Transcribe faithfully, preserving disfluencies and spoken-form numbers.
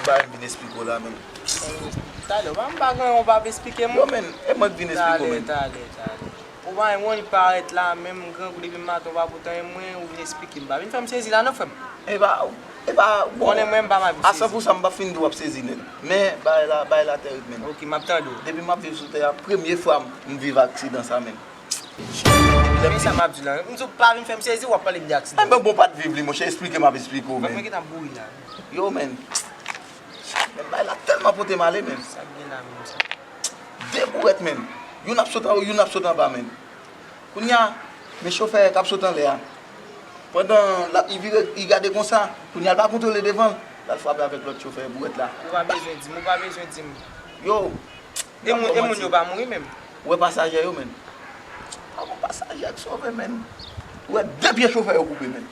Bagay m vin esplike w la, menm. Talè, w pa m pa gen yon pa ap esplike m. Yo, menm, e mwen k vin esplike w, Talè, menm. Talè, talè. Ou pa wè mwen parèt la, menm grangou depi maten, ou pa pote anyen mwen, ou vin esplike m. Pa vin fè m sezi la non, frè m. E pa, e pa, bon, Konnen mwen, m pa mal pou a sezi. San pou san, m pa fin di w ap sezi, menm. Men, bagay la, bagay la tèrib, menm. Ok, m ap tande w. Depi m ap viv sou tè a, premye fwa m viv aksidan sa, menm. Men sa m ap di w la. M di w pa vin fè m sezi, w ap pale m de aksidan. Enben, bon, pa t viv li, monchè, esplike m ap esplike w, Mwen menm. gen tan bouri la. Yo, menm. Menm bagay la tèlman pote m ale, menm. Sa k gen la menm sa. De bourèt, menm. Youn ap sot anwo, youn ap sot anba, menm. Kounye a, men chofè k ap sot anlè a. Pandan l ap, li vire, li gade konsa, kounye a l pa kontwole devan l, l al frape avèk lòt chofè bourèt la. Ou pa bezwen di m, ou pa bezwen di m. Yo, E moun, e moun yo pa mouri menm. Ou wè pasajè yo, menm. Pa gon pasajè k sove, menm. Ou wè de pye chofè yo koupe, menm.